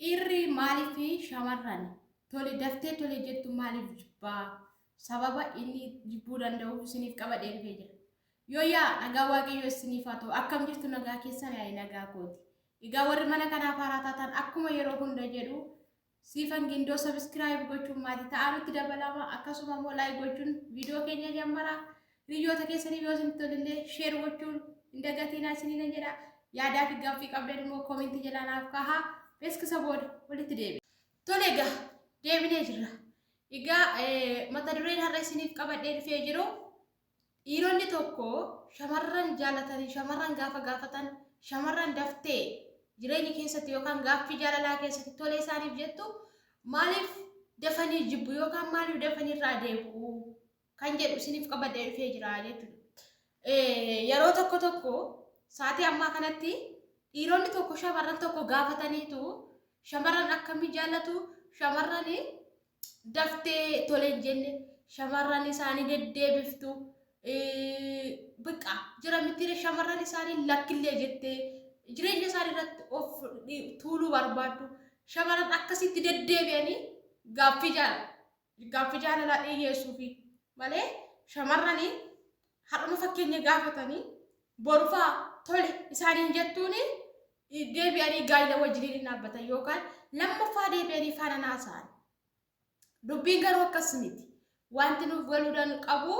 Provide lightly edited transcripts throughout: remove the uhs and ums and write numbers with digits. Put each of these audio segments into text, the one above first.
Dhiirri maaliif shamarran tole daftee tole jettu maaliif jibbaa? Sababa inni jibbuu danda'uuf isiniif qabadhee dhufee jira. Yoo yaa nagaa Waaqayyoo isiniif haa ta'u. Akkam jirtu nagaa keessan yaa'e nagaa kooti. Egaa warri mana kanaaf haaraa taatan akkuma yeroo hunda jedhu Siifan Gindoo sabiskiraayib gochuun maatii ta'aa nutti dabalama. Akkasuma immoo laayik gochuun viidiyoo keenya jammara. Hiriyoota keessaniif yoo isinitti tolillee sheer gochuun hin dagatiinaa isiniin jedha. Yaadaa fi gaaffii qabdan immoo koomentii jalaa naaf kahaa. Beeksisa booda walitti deebi'a. Tole egaa deebinee jirra. Egaa mata dureen har'a isiniif qabadhee dhufee jiru dhiironni tokko shamarran jaalatanii shamarran gaafa gaafatan shamarran daftee jireenya keessatti yookaan gaaffii jaalalaa keessatti tolee isaaniif jettu maaliif dafanii jibbu yookaan maaliif dafanii irraa deebi'u kan jedhu isiniif qabadhee dhufee jira jechuudha. Yeroo tokko tokko sa'aatii ammaa kanatti dhiironni tokko shamarran tokko gaafataniitu shamarran akkamii jaallatu shamarran daftee tole hin jenne shamarran isaanii deddeebiftu biqa jira mitiire shamarran isaanii lakkillee jettee jireenya isaanii irratti of tuuluu barbaaddu shamarran akkasitti deddeebi'anii gaaffii jaalala gaaffii jaalalaa dhiyyeessuufi malee shamarranii har'uma fakkeenya gaafatanii borufaa tole isaaniin jettuuni deebi'anii gaa'ila wajjiniin hin dhaabbatan yookaan lammaffaa deebi'anii faana naasa'an. Dubbiin garuu akkas miti. Wanti nuuf galuu dan qabu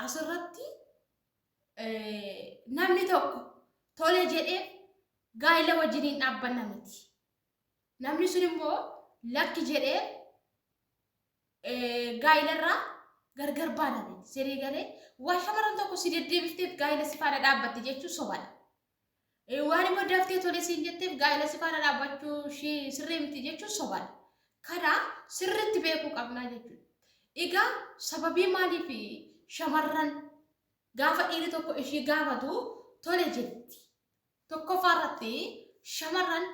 asirratti namni tokko tole jedhee gaa'ila wajjiniin dhaabbanna miti. Namni sun immoo lakki jedhee gaa'ilarraa gargar baana miti. Sirrii galee waan shamarran tokko si deddeebifteef gaa'ila si faana dhaabbatti jechuun sobadha. Waan immoo daftee tole siin jetteef gaa'ila si faana dhaabbachuu ishii sirrii miti jechuun sobadha. Kana sirriitti beekuu qabnaa jechuudha. Egaa sababii maaliif shamarran gaafa dhiirri tokko ishii gaafatu tole jetti? Tokkoffaa irratti shamarran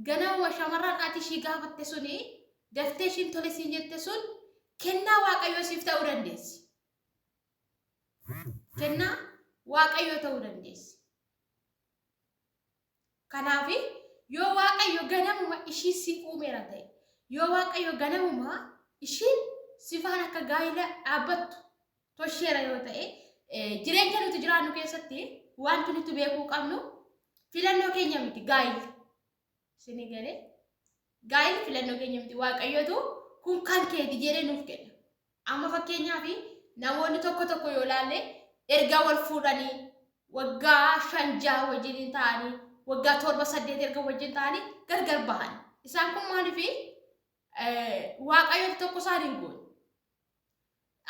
ganamuma shamarran ati ishii gaafatte suni daftee ishiin tole siin jette sun kennaa Waaqayyoo siif ta'uu dandeessi. Kennaa Waaqayyoo ta'uu dandeessi. Kanaaf yoo Waaqayyo ganamuma ishii si uumeera ta'e, yoo Waaqayyo ganamuma ishiin si faana akka gaa'ila dhaabbattu tosheera yoo ta'e, jireenya nuti jiraannu keessatti wanti nuti beekuu qabnu filannoo keenya miti gaa'illi. Isinii galee gaa'illi filannoo keenya miti Waaqayyotu kun kan keeti jedhee nuuf kenna. Amma fakkeenyaaf namoonni tokko tokko yoo ilaalle erga wal fuudhanii waggaa 5 6 wajjin ta'anii waggaa 7 8 erga wajjin ta'anii gargar bahan. Isaan kun maaliif Waaqayyoon tokko isaan hin goone.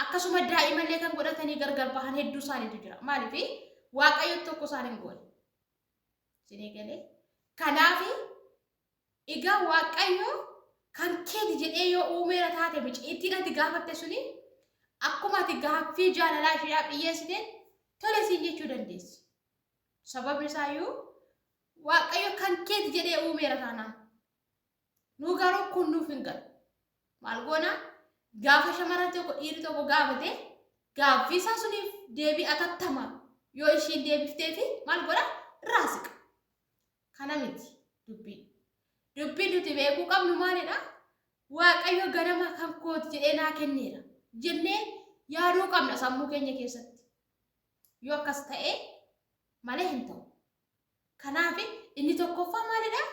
Akkasuma daa'imallee kan godhatanii gargar bahan hedduu isaaniitu jira. Maaliif Waaqayyoon tokko isaan hin goone. Isinii galee? Kanaaf egaa Waaqayyo kan keeti jedhee yoo uumeera taate miciittiin ati gaafatte suni akkuma ati gaaffii jaalalaa isheedhaaf dhiyyeessiteen tole siin jechuu dandeessi. Sababni isaayyuu Waaqayyo kan keeti jedhee uumeera taanaan. Nu garuu kun nuuf hin galu. Maal goona? Gaafa shamarran tokko dhiirri tokko gaafate gaaffii isaa suniif deebii atattama yoo ishiin deebifteefi maal godha? Irraa siqa. Kana miti dubbiin. Dubbiin nuti beekuu qabnu maalidha? Waaqayyo ganama kan kooti jedhee naa kenneera jennee yaaduu qabna sammuu keenya keessatti. Yoo akkas ta'e malee hin ta'u. Kanaaf inni tokkoffaa maalidha?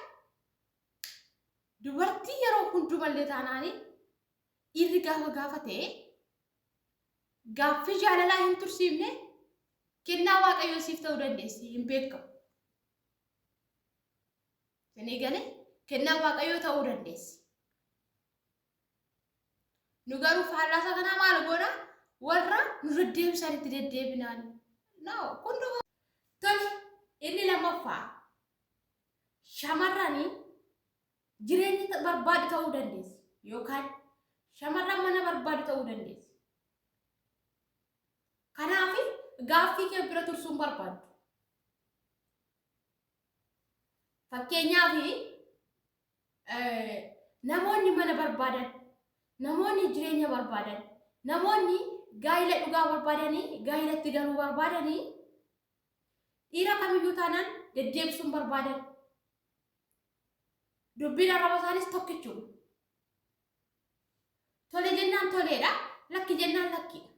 Dubartii yeroo hundumallee taanaani dhiirri gaafa gaafate gaaffii jaalalaa hin tursiifne kennaa Waaqayyoo siif ta'uu dandeessi hin beekamu. Isinii galee kennaa Waaqayyoo ta'uu dandeessi. Nu garuu faallaasaa kanaa maal goona? Warra nu deddeebisanitti deddeebinaan. No, kun Tole, inni lammaffaa shamarrani jireenya barbaadu ta'uu dandeessi yookaan shamarran mana barbaadu ta'uu dandeessi. Kanaaf gaaffii kee bira tursuun barbaaddu. Fakkeenyaaf namoonni mana barbaadan, namoonni jireenya barbaadan, namoonni gaa'ila dhugaa barbaadanii gaa'ilatti galuu barbaadanii dhiira kamiyyuu taanaan deddeebisuun barbaadan. Dubbiin arraba isaanis tokkichuma. Tole jennaan toleedha, lakki jennaan lakkiidha.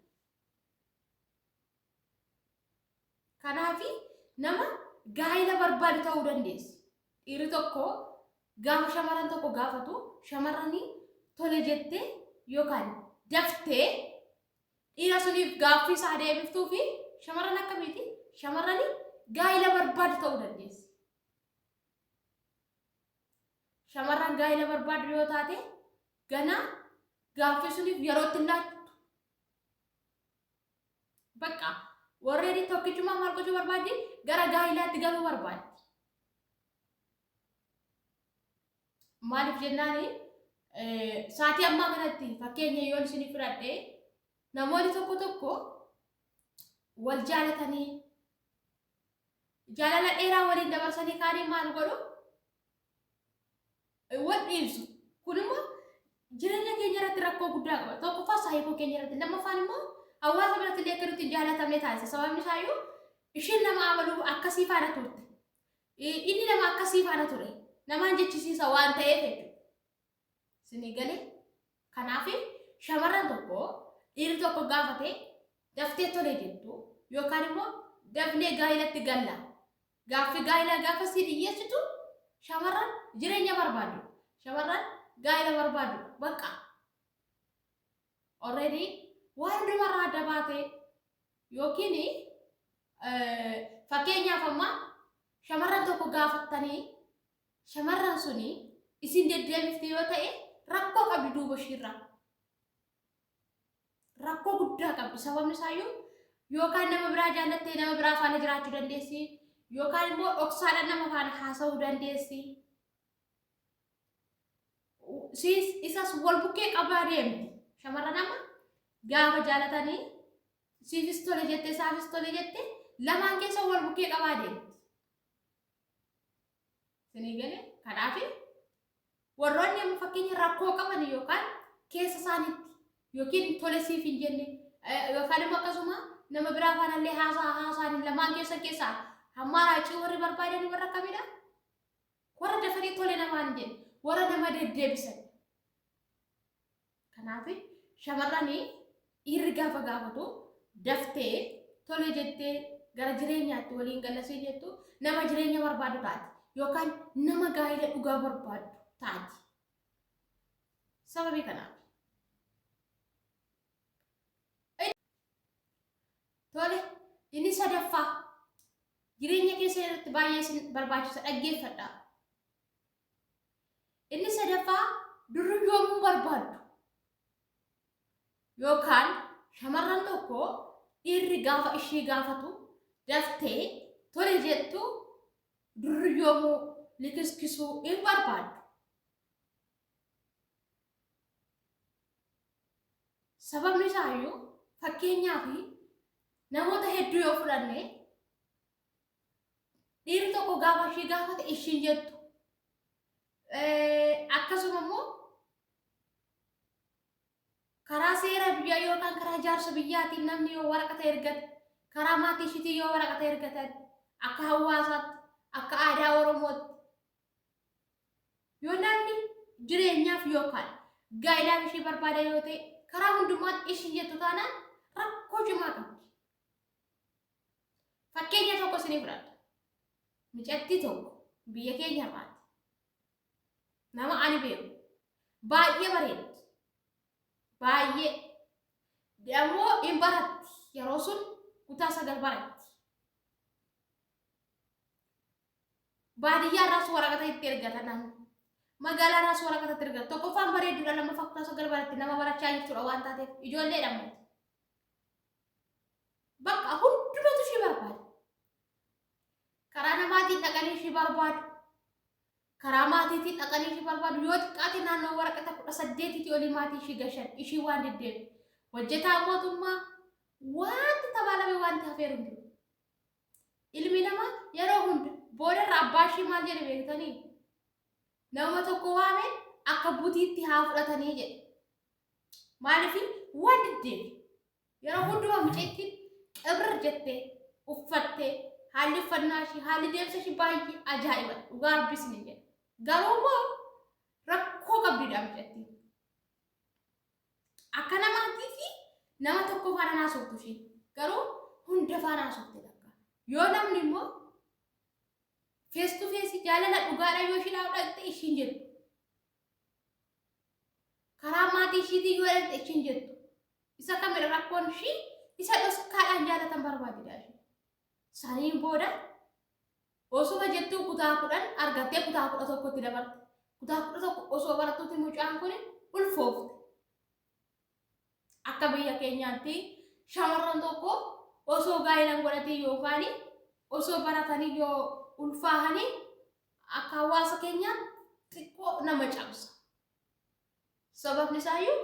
Kanaaf nama gaa'ila barbaadu ta'uu dandeessi. Dhiirri tokko gaafa shamarran tokko gaafatu shamarranii tole jettee yookaan daftee dhiira suniif gaaffii isaa deebiftuu fi shamarran akkamiiti? Shamarranii gaa'ila barbaadu ta'uu dandeessi. Shamarran gaa'ila barbaadu yoo taate ganaa gaaffii suniif yerootti hin laattu. Bakka warreen tokkichumaa maal gochuu barbaaddi? Gara gaa'ilaatti galuu barbaaddi. Maaliif jennaani saatii ammaa kanatti fakkeenya yoon isinii fudhadhe namoonni tokko tokko wal jaalatanii jaalala dheeraa waliin dabarsanii kaanii maal godhu? Wal dhiibsu. Kun immoo jireenya keenya irratti rakkoo guddaa qaba. Tokkoffaa saayikoo keenya irratti, lammaffaan immoo hawaasa biratti illee akka nuti hin jaalatamne taasisa. Sababni isaayyuu isheen nama amaluu akkasii faana turte. Inni nama akkasii faana ture. Namaan jechisiisa waan ta'eef jechuudha. Isinii galee? Kanaaf shamarran tokko dhiirri tokko gaafate daftee tole jettu yookaan immoo dafnee gaa'ilatti galla. Gaaffii gaa'ilaa gaafa sii dhiyyeessitu shamarran jireenya barbaadu. Shamarran gaa'ila barbaadu. Bakka. Already waan hundumarraa adda baate yookiin fakkeenyaaf amma shamarran tokko gaafattanii shamarran suni isin deddeebifti yoo ta'e rakkoo qabdi duuba ishiirraa. Rakkoo guddaa qabdi. Sababni isaayyuu yookaan nama biraa jaallattee nama biraa faana jiraachuu dandeessi yookaan immoo dhoksaadhaan nama faana haasa'uu dandeessi. Siis isas wal bukkee qabaa deemti. Shamarran amma gaafa jaalatanii siifis tole jette isaafis tole jette lamaan keessa wal bukkee qabaa deemti. Isinii galee? Kanaaf warroonni amma fakkeenya rakkoo qaban yookaan keessa isaaniitti yookiin tole siif hin jenne yookaan immoo akkasuma nama biraa faanallee haasaa haasaan lamaan keessa keessaa hammaa raacii warri barbaadan warra akkamidha? Warra dafanii tole namaan hin jenne warra nama deddeebisan. Kanaaf shamarranii dhiirri gaafa gaafatu daftee tole jettee gara jireenyaatti waliin gallasii jettu nama jireenya barbaadu taati yookaan nama gaa'ela dhugaa barbaadu taati. Sababii kanaaf. Tole inni sadaffaa jireenya keessa irratti baay'ee isin barbaachisa dhaggeeffadhaa. Inni sadaffaa durriyyoomuu barbaaddu. Yookaan shamarran tokko dhiirri gaafa ishii gaafatu daftee tole jettu durriyyoomuu likiskisuu hin barbaaddu. Sababni isaayyuu fakkeenyaaf namoota hedduu yoo fudhanne dhiirri tokko gaafa ishii gaafate ishiin jettu. Akkasuma immoo karaa seera biyyaa yookaan karaa jaarsa biyyaatiin namni yoo waraqata ergate karaa maatii ishiitiin yoo waraqata ergatan akka hawaasaatti akka aadaa Oromootti yoo namni jireenyaaf yookaan gaa'ilaaf ishee barbaada yoo ta'e karaa hundumaan ishii jettu taanaan rakkoo cimaa qabdi. Fakkeenya tokko isinii fudhadha. Micattii tokko biyya keenya irraati. Nama ani beeku. Baay'ee bareeddi. Baay'ee. Ammoo hin baratti. Yeroo sun kutaa 9 baratti. Baadiyyaa irraas waraqata itti ergata namni. Magaalaa irraas waraqata itti ergata. Tokkoffaan bareedduudha lammaffaa kutaa 9 baratti nama barachaa jirtudha waan taateef ijoolleedha immoo. Bakka hundumatu ishee barbaada. Karaa namaatiin dhaqanii ishee barbaadu. Karaa maatiitiin dhaqanii ishee barbaadu. Yoo xiqqaate naannoo waraqata 18tii olii maatii ishee gashan ishii waan deddeebi. Hojjetaa mootummaa wanti tabaalame wanti hafeeru hin jiru. Ilmi namaa yeroo hunda boodarra abbaa ishee maal jedhe beektanii? Nama tokko waamee akka butiitti haa fudhatanii jedhe. Maaliif waan diddeef yeroo hundumaa mucattiin qibir jettee uffattee haalli uffannaa ishee haalli deemsa ishee baay'ee ajaa'iba dhugaa rabbi isin jedha. Garuu immoo barbaaddiidha mucattiin. Akka namaatii fi nama tokko faana haasoftu isheen. Garuu hunda faana haasofte takka. Yoo namni immoo face to face jaalala dhugaadha yoo ishiidhaaf dhaqxe ishiin jettu. Karaa maatii ishiitii yoo dhaqxe ishiin jettu. Isa kamidha rakkoon ishii isa dhoskaadhaan jaalatan barbaadidha ishee. Saniin booda osuma jettuu kutaa 10 argattee kutaa 11tti dabarte. Kutaa 11 osoo barattuutti mucaan kun ulfoofte. Akka biyya keenyaatti shamarran tokko osoo gaa'ela hin godhatiin yookaan osoo baratanii yoo ulfaahanii akka hawaasa keenyaatti xiqqoo nama cabsa. Sababni isaayyuu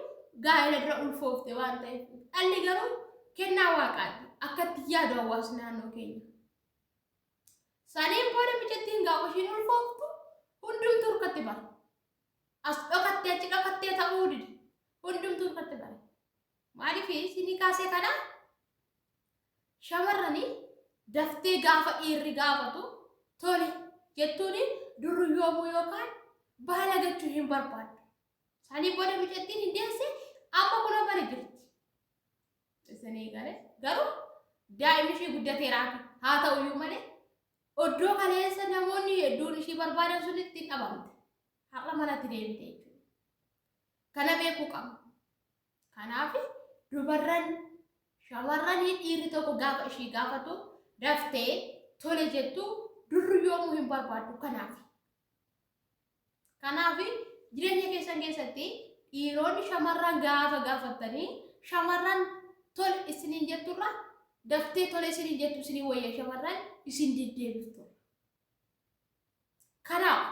gaa'ela dura ulfoofte waan ta'eef. Dhalli garuu kennaa waaqaati. Akka itti yaadu hawaasni naannoo keenya. Saniin booda micattiin gaafa ishiin ulfooftu hundumtuu harkatti bara. As dhokattee achi dhokattee ta'uu dide. Hundumtuu harkatti bare. Maaliif isinii kaasee kana shamarranii daftee gaafa dhiirri gaafatu tole jettuun durruyyoomuu yookaan baala gachuu hin barbaaddu. Sanii booda micattiin hin deesse amma kunoo mana jirti. Isinii gale garuu daa'imni ishii guddateeraati haa ta'uyyuu malee oddoo kaleessa namoonni hedduun ishii barbaadan sun ittiin dhabamte. Har'a manatti deebite jechuudha. Kana beekuu qabna. Kanaaf dubarran shamarranii dhiirri tokko gaafa ishii gaafatu daftee tole jettu durruyyoomuu hin barbaaddu kanaaf. Kanaaf jireenya keessan keessatti dhiironni shamarran gaafa gaafattanii shamarran tole isiniin jetturra daftee tole isiniin jettu isinii wayya shamarran isin deddeebiftu. Kanaaf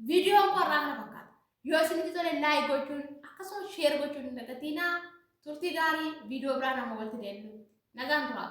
viidiyoon koo har'aa kana fakkaata. Yoo isinitti tole like gochuun akkasumas share gochuun hin dagatinaa. Turtii gaarii viidiyoo biraa nama walitti deebinu. Nagaan turaa.